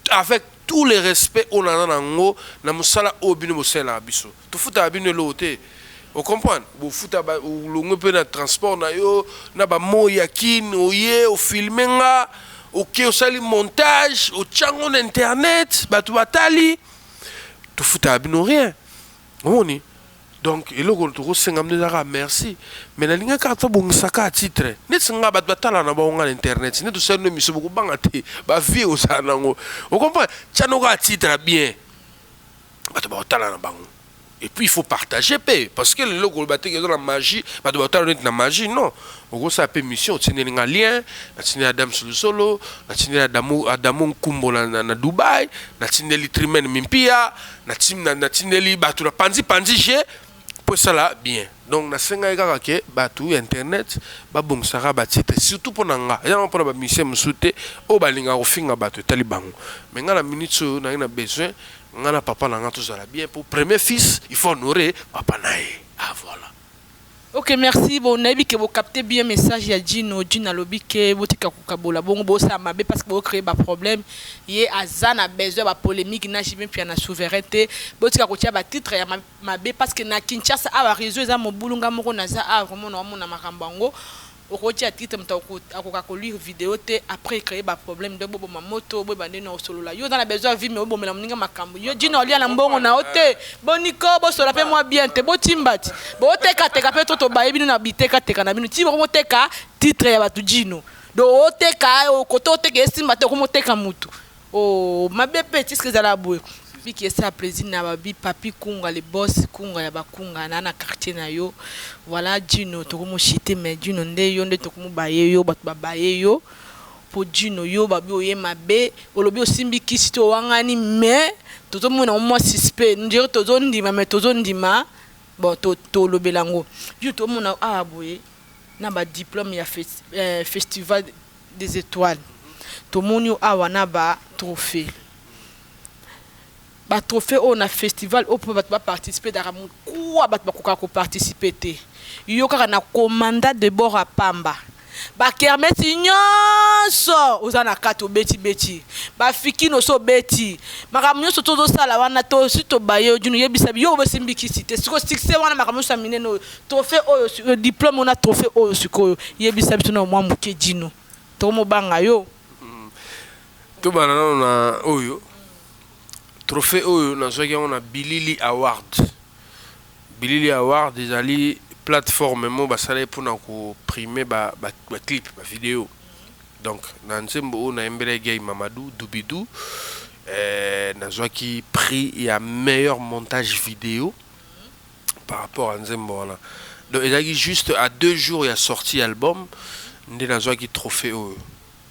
avec tous les respects oyo naza nango na mosala oyo bino bosalelaka biso. Tofutaka bino eloko te, ocomprendre? Bofuta, olongwe mpe na transport na yo na bamoi ya Kine, oye ofilme nga, oke osali montage, otyango na internet, bato batali. Tofutaka bino rien, omoni? Donc eloko tokosenga bino ezaka merci. Mais nalingi kaka tobongisaka titre. Neti nga, bato batala na bango nga na internet, nde tosali no émission, bokobanga te, bavues ozala nango, ocomprendre? Tiano kaka titre bien, bato bakotala na bango. Et puis il faut partager mpe, parce que lelo koloba teke eza na magie, bato bakotala neti na magie. Non, okosala mpe mission, otindeli nga lien, natindeli Adam Solusolo, natindeli Adamo Nkumbo na Dubai, natindeli Trimen Mimpia, natindeli bato na panzi panzi g mpo esala bien. Donc nasengaki kaka ke bato ya internet babongisaka batitre, surtout mpo na nga. Eza nango mpona bamusicien mosusu te oyo balingaka kofinga bato, etali bango. Mais nga na minute oyo nangi na besoin nga na papa na nga tozala bien, pour premier fils il faut honorer papa na ye. Ah, voilà. Ok, merci. Bon, nayebi ke bocapte bien message ya Gino. Gino alobi ke botika kokabola bongo, bosala mabe parce que bocréer baproblème. Ye aza na besoin ya bapolémique na JB Mpia na souverain te. Botika kotia batitre ya mabe, parce que na Kinshasa awa réseau eza mobulu. Nga moko naza awa, vraiment naomona makambo yango. Okotia titre, moto akoka kolire video te, après créer baproblème. Donc boboma moto, boyeba ndenge na osolola. Yo oza na besoin ya vue, mais obomela moninga makambo. Yo Gino, olia na mbongo na yo te. Boniko bosola mpe mwa bien te, botimba ti botekateka mpe to tobaye bino na bitekateka na bino ti bokomoteka titre ya bato. Gino, donc oteka kote, oteka esimba te, okomoteka mutu o mabe mpe tiske ezala boye. Biki esa plaisir na babi Papi Kunga, le boss Kunga ya bakunga na quartier na yo. Voilà, Gino, tokomoshite. Mais Gino nde yo nde tokomobaye yo, bato babaye yo mpo Gino yo babi oye mabe, olobi osimbi kisi te, owangani. Mais tozomona mwa suspect ndire, tozondima, mais tozondima. Bon, tolobela yango. Gino, tomona awa boye na badiplôme ya Festival des étoiles. Tomoni yo awa na batrophée, batrophée oyo na festival oyo mpo bato baparticipe daka mokuwa, bato bakokaka koparticipe te. Yo kaka na commandant de bord ya pamba, bakermesse nyonso. Nyonso oza na kati, obeti-beti bafikino, oso obeti makambo nyonso tozosala wana, tosi tobaye yo. Djino, yebisa yo, obesimbi kisi te. Sikoyo succès wana, makambo nyonso ya minene oyo, trophée oyo, diplôme wana, trophée oyo, sikoyo yebisa biso na mwa moke. Djino, tokomobanga yo. Tobanda nano na oyo trophée oyo nazwaki yango na Bilili Award. Bilili Award ezali plateforme mo basalaki mpona koprimer baclip, bavideo. Donc na nzembo oyo nayembelaki Gay Mamadou Dubidu, nazwaki prix ya meilleur montage vidéo par rapport à nzembo wana. Donc ezalaki juste à 2 jours ya sortie album nde nazwaki trophée oyo.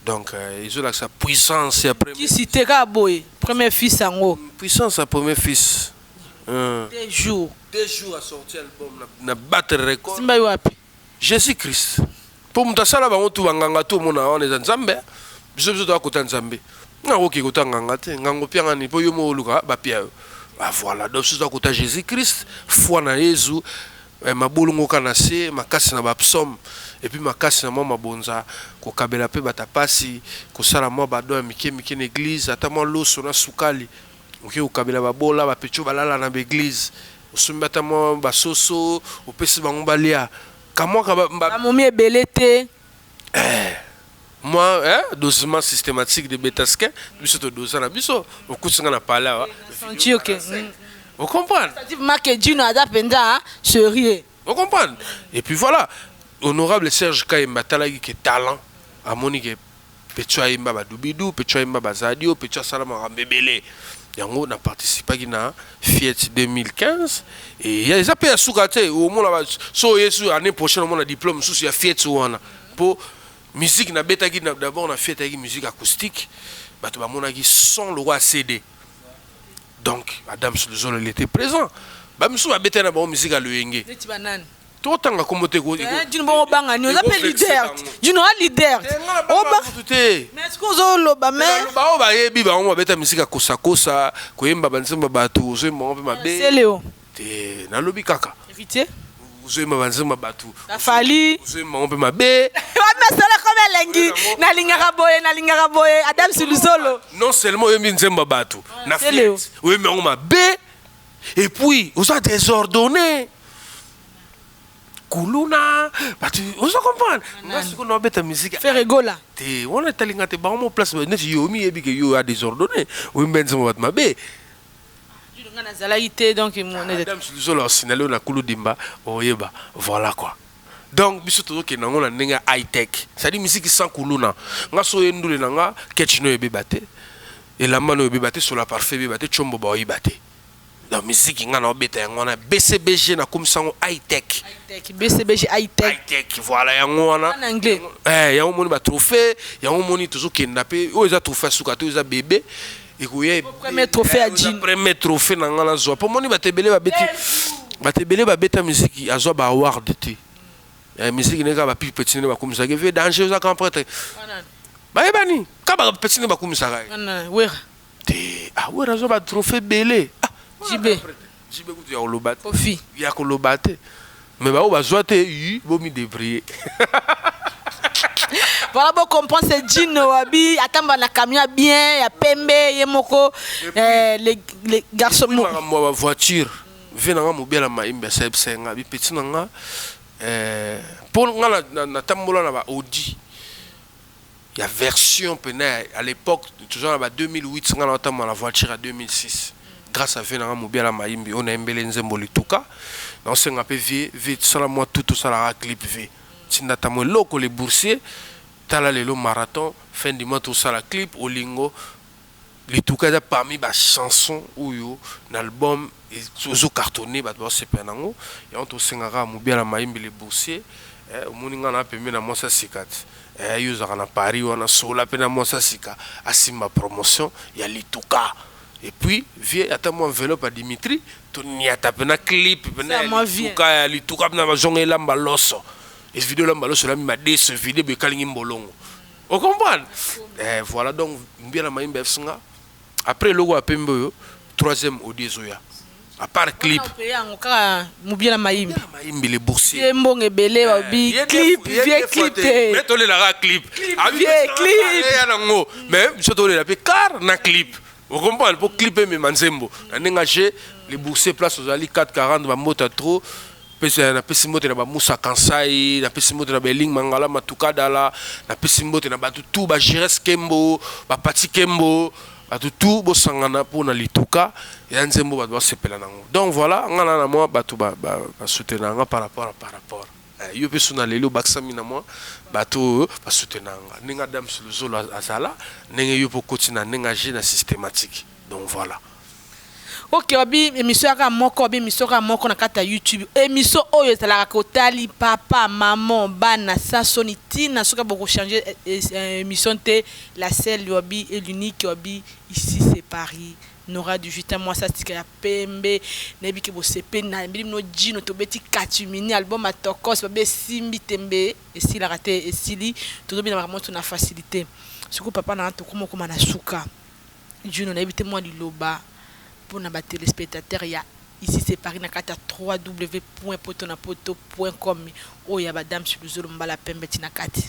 Donc ezolakisa puissance ya premier Kisi te, kaka boye, premier fils yango. Puissance ya premier fils. 2 jours. 2 jours à sortie album na battre record. Simba yo wapi? Jésus Christ, mpo moto asala bango tu, banganga tu omona wana eza Nzambe. Biso toya kota Nzambe, nakoki kota nganga te. Ngango opianga nini? Mpo yo mo oluka bapia yo. Ah, voilà. Donc biso toya kota Jésus Christ, foi na Yezu, mabolongo kaka na se, makasi na bapsaume, et puis makasi na mwa mabonza, kokabela mpe bato pasi, kosala mwa badon ya mike mike na église, ata mwa loso na sukali, okoki kokabela babola, bapetio balala na baéglise, osombi ata mwa basoso, opesi bango balia kamwaka. Bamomi ebele te. Moi, hein, dosement systématique de betaskin, biso todosa na biso, okuti nga na pale awa. Senti ok. Ocomprendre? Make Djino aza mpenza sérieux. Ocomprendre? Et puis voilà, honorable Serge Kayemba atalaki ke talent, amoni ke pecho ayemba badubidu, pecho ayemba bazadio, pecho asala makambo ebele. Yango na participaki na Fiat 2015. E eza mpe ya suka te. Omona so oye su année prochaine, omona diplôme mosusu ya Fiat wana, mpo musique nabetaki d'abord na Fiat ayaki musique acoustique. Bato bamonaki son lokwa ya CD. Donc Adam Luzolo, il était présent. Bamisusu babetaki na bango musique ya loyenge. Neti banani? Totanga kombo te. Djino, bongo obanga nini? Oza mpe leader, Djino, a leader. Oba te. Mais ce que ozoloba, mais Bao bayebi bango, babeta musique ya kosakosa, koyemba banzembo bato, ozoyemba bango mpe mabe. Seleo. Te, nalobi kaka. Héritier. Ozoyemba banzembo bato. Afali. Ozoyemba bango mpe mabe. Masala komi elengi, nalingaka boye, nalingaka boye, Adam Siluzolo. Non seulement oyembi nzembo ya bato na Seleo. Fiat, oyembi yango mabe, et puis oza désordonné, kuluna bato, oza comprendre nga sikoyo naobeta musique. Ferre Gola. Te, wana etalinga te. Bango mo place neti yo omiyebi ke yo a désordonné, oyembi nzembo bato mabe. Djino, nga nazalaki te, donc Adam Luzolo asinale oyo na kuludimba, oyeba. Voilà quoi. Donc biso tozokende yango na ndenge ya high tech, c'est-à-dire musique sans kuluna. Nga so oye ndule na nga, ketch no ebeba te, elamba no ebeba te, sola parfait ebeba te, tshombo baoyeba te. Donc musique nga na obeta yango wana BCBG, nakomisa yango high tech. Tech, BCBG high tech. High tech, voilà, yango wana. En anglais. Yango moni batrophée, yango moni tozokenda mpe oyo eza trophée ya suka te, oyo eza bébé ekoya. Premier trophée ya oyo eza Djino. Premier trophée na nga nazwa, mpo moni bato ebele babeti, bato ebele babeta musique, azwa ba award te. Musique ndenge kaka bapi petit nde bakumisaka ve danger, oza grand prêtre, bayebani kaka bapeti nde bakumisaka ye. Wana Wera. Te, ah, Wera azwa batrophée ebele, ah. JB. JB kutu ya koloba te. Kofi. Ya koloba te, mais bao bazwa te, yi bomi débrouiller. Voilà, bon, comprendre, c'est Djino abi atamba na camion ya bien ya pembe, ye moko, les garçons. Makambo ya bavoiture, ve na nga mobela mayimbi asayebisa nga bipeti na nga, mpo nga natambola na ba Audi ya version pene à l'époque, toza na ba 2008, nga na otambola na voiture ya 2006 grâce à ve na nga mobiala mayimbi oyo nayembeli nzembo lituka. Naosenga mpe vie, vie tosala mwa tu, tosalaka clip, vie ntinda ata mo eloko, le boursier. Tala lelo marathon, fin du mois tosala clip olingo. Lituka eza parmi bachanson oyo na album ozocartonne, bato baosepela nango. Yango tosengaka mobiala mayimbi le boursier. Omoni nga na pembe na mwasi asika te. Yo ozalaka na Paris wana, sola mpe na mwasi asika, asimba promotion ya lituka. Et puis vie ata mwa enveloppe ya Dimitri, toniata mpena clip mpena ya lituka, ya lituka mpena bazonga elamba loso, evideo elamba loso, elambi madeso, evideo boye ekalingi mbolongo, ocomprendre? Voilà. Donc mbia na mayimba esinga après eloko ya pembe oyo, troisième Audi ezoya. À part clip. Yango kaka mobia na mayimbi. Mayimbi le boursier. Ye mbongo ebele babi clip vie clip te. Mais tolelaka clip. Vie clip. Ya nango. Mais biso tolela mpe car na clip. Ocomprendre mpo clip emema nzembo. Na ndenge age le boursier place ozali 440 bambota trop. Napesi mbote na bamusa Kansai, napesi mbote na Beling Mangala Matukadala, napesi mbote na bato tu bagires Kembo, bapati Kembo, bato tu bosangana mpona lituka ya nzembo bato basepela nango. Donc voilà, nga na na mwa bato basoutenanga nga par rapport par rapport yo mpe so na lelo obakisami na mwa bato oyo basoutenanga nga ndenge Adams Luzolo azala ndenge yo mpo okoti na ndenge age na systématique. Donc voilà. Ok, wabi émission yaka moko, wabi émission kaka moko na kati ya YouTube, émission oyo ezalaka kotali papa, maman, bana sa soni ntina soki bokochange émission te. La seule wabi et l'unique wabi ici c'est Paris, Nora du Jutin, mwasi atika ya pembe. Nayebi ke bosepeli na yembeli bino Jino. Tobeti katumini album atokos babe esimbi tembe esilaka te, esili tozobina makambo nyonso na facilité. Sikoyo papa na tokoma okoma na suka. Jino, nayebi te mwa liloba mpona batéléspectateur ya ici c'est Paris na kati ya www.potonapoto.com oyo ya badame Luzolo mbala pembe ntina kati.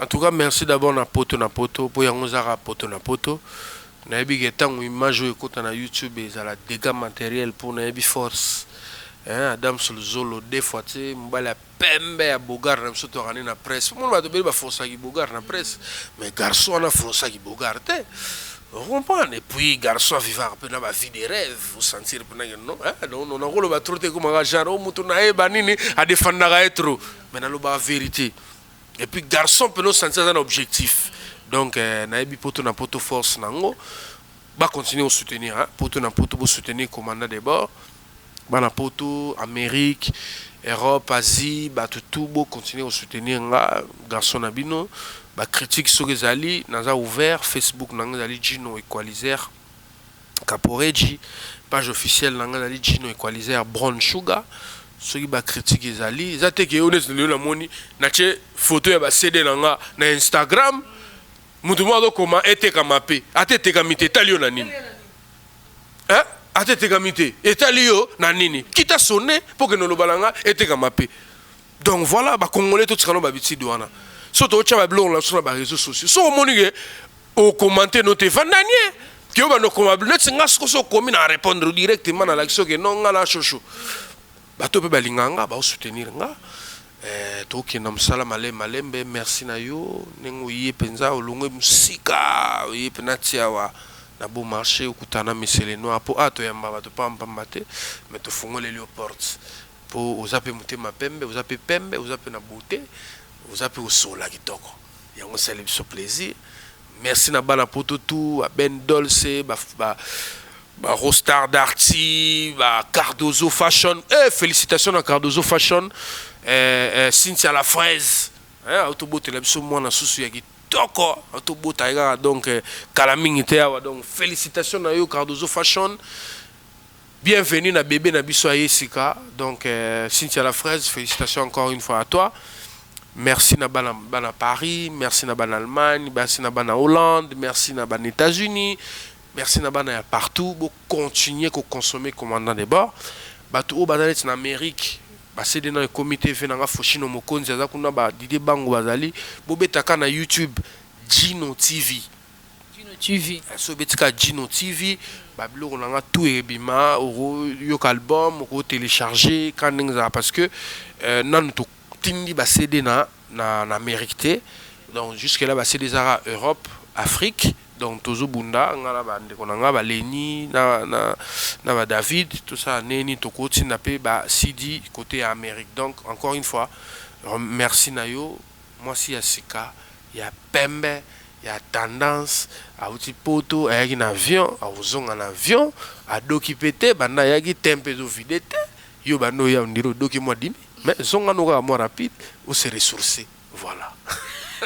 En tout cas, merci d'abord na Poto na Poto mpo yango ezaka Poto na Poto. Nayebi ke ntango image oyo ekota na YouTube ezala dégâts matériel mpo nayebi force Adams Luzolo deux fois te, mobali ya pembe ya bogar na biso tokani na presse. Mona bato ebele baforçaki bogar na presse, mais garçon wana aforçaki bogar te, comprendre. Et puis garçon avivaka mpe na bavie de rêve, osentir mpenake non non nakoloba trop te, ekomaka genre o moto nayeba nini adefendaka ye trop, mais nalobaka vérité. Et puis garçon mpe nosentir aza na objectif. Donc nayebi Poto na Poto force nango bacontinue kosoutenir, hein? Poto na Poto bosoutenir commandant de bord. Bana Poto, Amérique, Europe, Asie, bato tu bocontinue kosoutenir nga garçon na bino. Bacritique soki ezali, naza ouvert. Facebook na nga ezali Gino Equalizer Caporeji, page officielle na nga ezali Gino Equalizer Brown Sugar. Soki bacritique ezali, eza te ke oyo neti lelo namoni natie photo ya baCD na nga na Instagram, moto moko azokoma etekama mpe ata etekami te, etali yo na nini? Ata etekami te, etali yo na nini? Kita sonne mpo kende oloba na nga etekama mpe. Donc voilà, bacongolais totikana babitide wana. So tootya babiloko na biso na baréseaux sociaux, so omoni ke okomante no te, vanda nie ke oyo bando okoma neti nga. Siko so okomi na répondre directement, nalakisi oke no nga na shosho. Bato mpe balingaka nga, baosoutenir nga. Tokenda mosala malembe malembe. Merci na yo ndenge oye mpenza, olongwe mosika, oye mpena ti awa na Beau Marché, okutana Mesele Noir mpo a toyamba bato pambapamba te, mais tofungoleli yo porte mpo oza mpe motema pembe, oza mpe pembe, oza mpe na beauté, oza mpe osola kitoko. Yango osali biso plaisir. Merci na bana Poto tu, ba Ben Dolce, ba Rostar Darty, ba Cardozo Fashion. Félicitations na Cardozo Fashion, Cynthia la Fraise, eh, autobotela biso mwana susu ya kitoko, autobota ye kaka. Donc kala mingi te awa. Donc félicitations na yo Cardozo Fashion, bienvenue na bébé na biso aye sika. Donc Cynthia la Fraise, félicitations encore une fois à toi. Merci na bana, bana Paris, merci na bana Allemagne, merci na bana Hollande, merci na bana États-Unis, merci na bana ya partout. Bo continuer ko consommer commandant de bord. Bato oyo baza neti na Amérique, baCD na ekomi te ve nanga Foshino Mokonzi aza kuna, badide bango bazali. Bobetaka na YouTube Gino TV. Gino TV. So obetika Gino TV, babiloko na nga tout ebima. Okoyoka album, okotélécharge ka ndenge ezala, parce que nanu totindi baCD na Amérique te. Donc jusque là baCD ezaka Europe, Afrique. Donc tozobunda nga na bandeko na nga baleni na badavid, tosala neni tokotinda mpe baCD côté ya Amérique. Donc encore une fois merci na yo mwasi ya sika ya pembe ya tendance. Awuti Poto, ayaki na avion, akozonga na avion, adoki mpe te. Banda ayaki te mpe ezovide te. Yo banda oya ondire odoki mwa dimi, mais zonga no kaka mwa rapide, ose ressourcer. Voilà.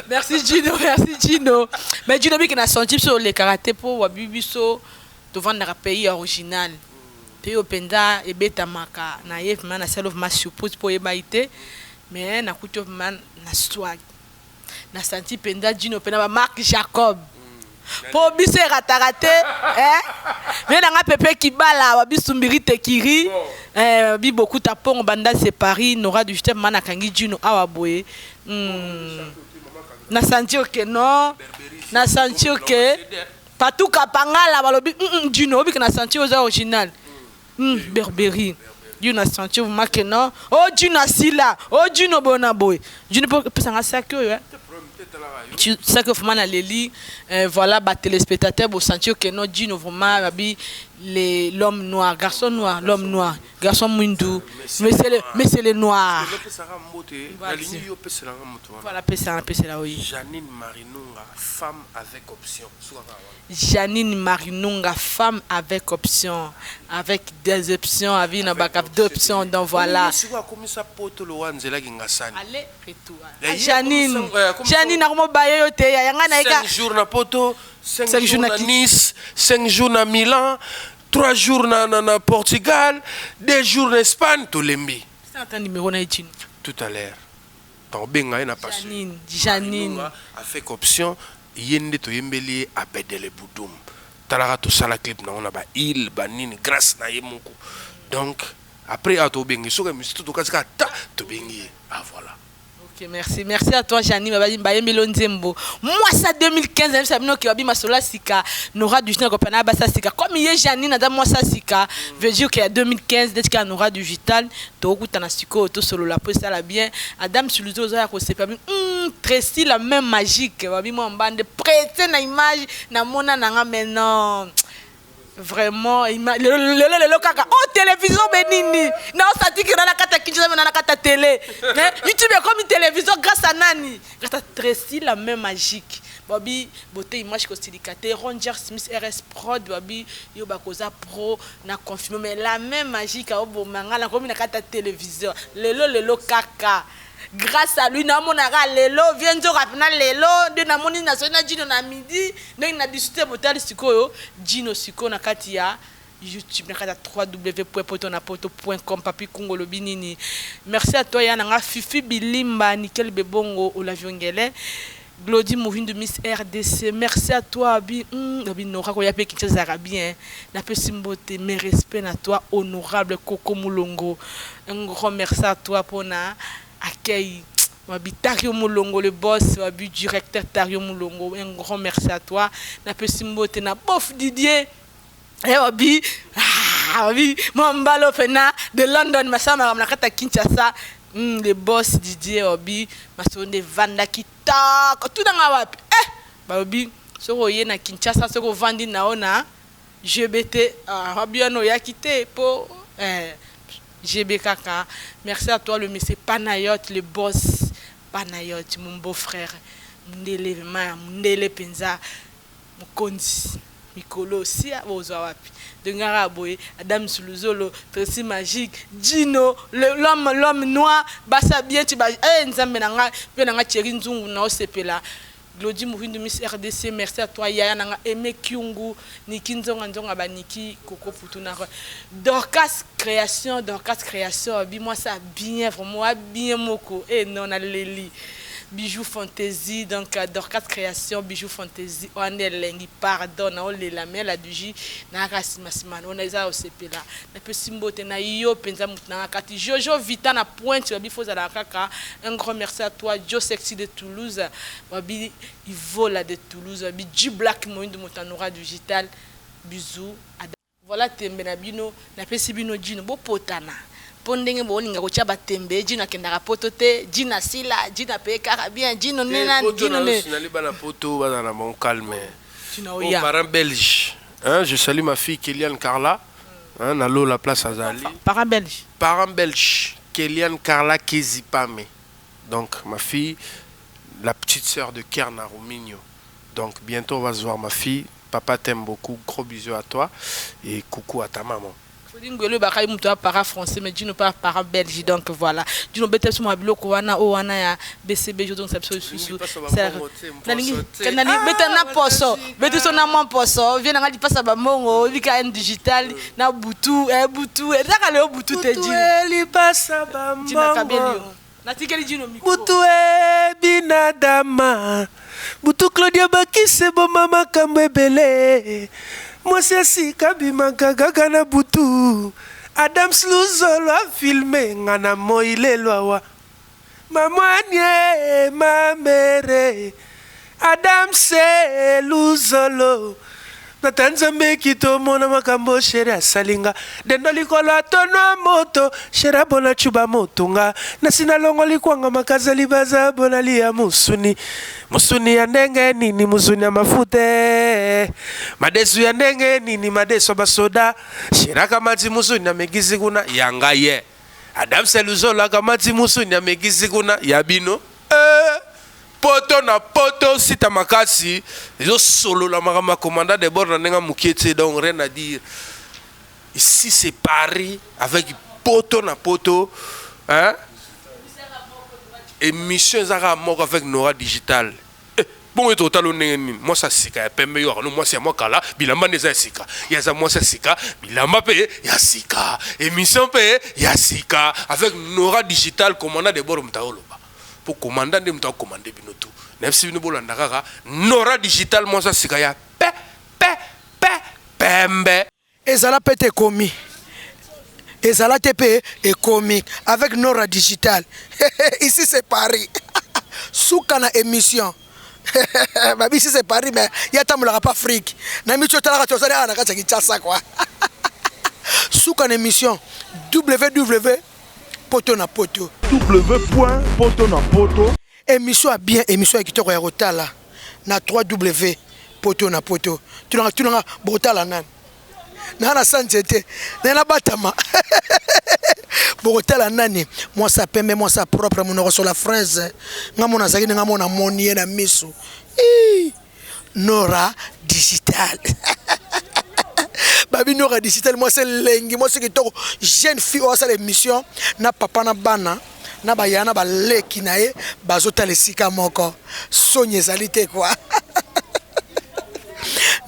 Merci Gino, merci Gino. Mais Gino, biki na senti biso olekaka te mpo wabi biso tovandaka pays original, pays oyo mpenza ebetamaka na ye. Vraiment nasali vraiment surprise mpo oyeba te, mais nakuti yo vraiment na swag, na senti mpenza Gino mpe na bamark Jacob. Po biso erataka te eh? Vie na nga pepe kibala wabisumbiri tekiri eh, bi bokuta pongo banda c'est Paris Nora du Justin mana kangi Juno awa boye Na sentir que non, na sentir que Patuka Pangala balobi Juno obika na sentir oza original. Berberie. Juno na sentir vraiment que non. Oh Juno asila, oh Juno bona boye. Juno po pesa nga sac oyo eh. Tu sais que vraiment na leli voilà ba téléspectateurs bo sentir que non Juno vraiment babi les l'homme noir, garçon noir, l'homme noir, garçon mwindu, mais c'est le noir. Voilà pesa pesa la oui. Janine Marinunga, femme avec option. Janine Marinunga, femme avec option, avec des options, avec na baka deux options, donc voilà. Allez, retour. Janine, Janine armo baye yo te ya nga na 5 jours na poto, 5 jours na Nice, 5 jours na Milan, 3 jours na Portugal, 2 jours na Espagne, tolembi. C'est un numéro na Janine. Tout à l'heure. Tango benga na passé. Janine, Janine avec option yende toyembeli abedele budum. Talaka tosala clip na ona ba île ba nini grâce na ye moko. Donc après a tobengi soki misutu tokasika ta tobengi. Ah voilà. Ok, merci. Merci à toi, Janine. Bayembelo Nzembo. Moi, ça, 2015, ça, bino, ki wabi masola sika. Nora du Digital, kopana basa sika. Comme il y a Janine, adam, moi, ça, sika. Veut dire qu'il y a 2015, dès qu'il y a Nora du Digital, tokuta na siko, to solo la po, ça la bien. Adam, sur le dos, ya ko sepa, Tracy, la même magique. Wabi, moi, en bande, prêter na image, na mona, na nga, mais non. Vraiment, le kaka. Oh, télévision benini. Non, ça dit que dans la cata Kinshasa, dans la cata télé. Hein? YouTube est comme une télévision grâce à Nani. Grâce à Tracy, la main magique. Bobby, beauté, image cosilicate. Roger Smith, RS Prod, Bobby, yo bakoza pro, na confirmé. Mais la main magique, oh, bon, manga, la comme la cata télévision. Lelo, kaka. Grâce à lui, na monaka lelo, vient nzo rapina lelo, de na moni na sona Gino na midi, ndenge na discuter botali sikoyo, Gino sikoyo na kati ya YouTube, na kati ya w w w point poto na poto point com, Papi Kungo lobi nini. Merci à toi, yana nga Fifi Bilimba, Nickel Bebongo, Olaviongele, Glody Mohindu Miss RDC. Merci à toi, Abi. Abi Nora, koya pe Kinshasa zara bien. Na pe simbote, mes respects à toi, honorable Coco Mulongo. Un grand merci à toi pour na accueil. Wabi Tario Mulongo, le boss, wabi directeur Tario Mulongo, un grand merci à toi. Na pe simbote na bof Didier. Eh wabi, ah, wabi Mwambalo fena de London, masama na kata Kinshasa. Le boss Didier wabi masonde vanda kitako tout nga wapi. Eh babi soko ye na Kinshasa soko vandi na ona GBT, ah wabi ano ya kité po eh GB kaka. Merci à toi le monsieur Panayot, le boss Panayot, mon beau-frère. Mundele vraiment, mundele penza mokonzi. Mikolo sia bozwa wapi. De ngara boye, Adam Suluzolo, Tracy Magique, Gino, l'homme, l'homme noir, basa bien tu ba eh nzambe na nga, pe na nga Thierry Nzungu na osepela. Glody Mohindu Miss RDC, merci à toi Yaya nanga Aimé Kyungu, Niki Nzonga Nzonga ba Niki Coco Putuna. Dorcas Création, Dorcas Création, bi moi ça bien vraiment bien moko. Eh non na leli. Bijoux Fantaisie, donc Dorcas Création, Bijoux Fantaisie, on est lengi, pardon, na olela mais la duji na rasima sima, on est za osepela. Na pe simbote na yo penza mutu na kati Jojo Vita na pointe babi foza la kaka. Un grand merci à toi Joe Sexy de Toulouse, babi Ivola de Toulouse, babi G Black Moindu Motanora digital. Bisous. Voilà tembe na bino, na pesi bino Gino bopotana. Po ndenge bolinga kotia batembe, Gino akendaka poto te, Gino asila, Gino apaye kaka bien, Gino Te, nena, poto Gino na ne. yo, sinali bana poto, baza na bon calme. Gino Bon, oya. parent belge. Hein, je salue ma fille Kéliane Carla. Hein, na lo la place Azali. Parent belge. Parent belge, Kéliane Carla Kezipame. Donc ma fille, la petite sœur de Kerna Romigno. Donc bientôt on va se voir ma fille. Papa t'aime beaucoup, gros bisous à toi et coucou à ta maman. Ngwelo bakali mutu ya para français mais Gino pas para belge donc voilà. Gino bete so mabiloko wana o wana ya BCB jo donc ça biso susu. Lingi pasa ba C'est mbongo te, mposo Na lingi, te. na lingi, Ah, bete na poso, makasi, bete so na mwa poso, vie na nga lipasa ba mbongo, bika N digital na butu, eh butu, eh zaka leo butu te Butu Gino. e lipasa ba Gino kabeli mbongo. yo. Natikeli Gino micro. Butu e binadama. Butu Claudia Bakise boma makambo ebele. Mwasi ya sika abimaka kaka na butu. Adams Luzolo afilme nga na moi lelo awa. Mamwanie mamere Adams Luzolo. Tata Nzambe kitomona makambo chéri asalinga dendo likolo atonwa moto chéri abona cuba motunga nasi nalongoli kwanga makaza libaza bona lia musuni musuni ya ndenge nini musuni ya mafuta madesu ya ndenge nini madesu ya basoda chéri akamati musuni amekisi kuna yanga ye Adams Luzolo akamati musuni amekisi kuna ya bino eh. Poto na poto sita makasi ezosolola makambo ya commandant de bord na ndenge mokie te. Donc rien à dire, ici c'est Paris avec Poto na Poto, hein? Émission eza kaka moko avec Nora Digital. Eh, bongo ete otala ndenge nini mwasi ya sika ya pembe yo akano mwasi ya mwa kala bilamba nde eza ya sika ye aza mwasi ya sika bilamba mpe ya sika émission mpe ya sika avec Nora Digital, commandant de bord. Moto aoloba mpo commandant nde moto akomande bino tu nayebisi bino bolanda kaka Nora Digital, mwasi ya sika ya pe pe pe pembe. Ezala mpe te ekomi, ezala te mpe ekomi avec Nora Digital. Ici c'est Paris, suka na émission babi. Ici c'est Paris, mais ye atambolaka pa Afrique na miti otalaka tozali awa na kati ya Kinshasa kwa. Suka na émission www Poto na Poto. W point Poto na Poto. Émission ya bien, émission ya kitoko ya kotala na 3W Poto na Poto. Tunanga tunanga bokotala nani naa na sa nzete naye nabatama. Bokotala nani? Mwasi ya pembe, mwasi ya propre, monoko sola fraise. Nga mona azalaki ndenge mona moni ye na miso. Nora Digital, babi Nora Digital, mwasi elengi, mwasi kitoko, jeune fille oyo asala émission na papa na bana na baya na baleki na ye bazotala esika moko, soni ezali te kwa.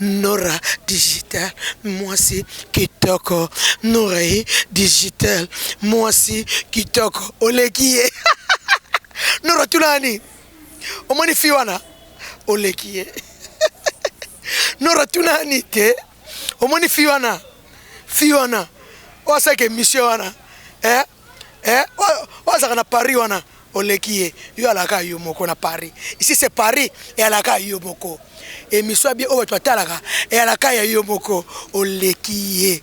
Nora Digital, mwasi kitoko. Nora Digital, mwasi kitoko, oleki ye. Nora tunani omoni fi wana, oleki ye. Nora tunani te omoni fi wana, fi wana oyo asalaka émission wana, eh? Eh? Oyo azalaka na Paris wana, oleki ye. Yo alaka yo moko na Paris. Ici c'est Paris, eyalaka yo moko. Émission ya bien oyo bato batalaka eyalaka ya yo moko, oleki ye.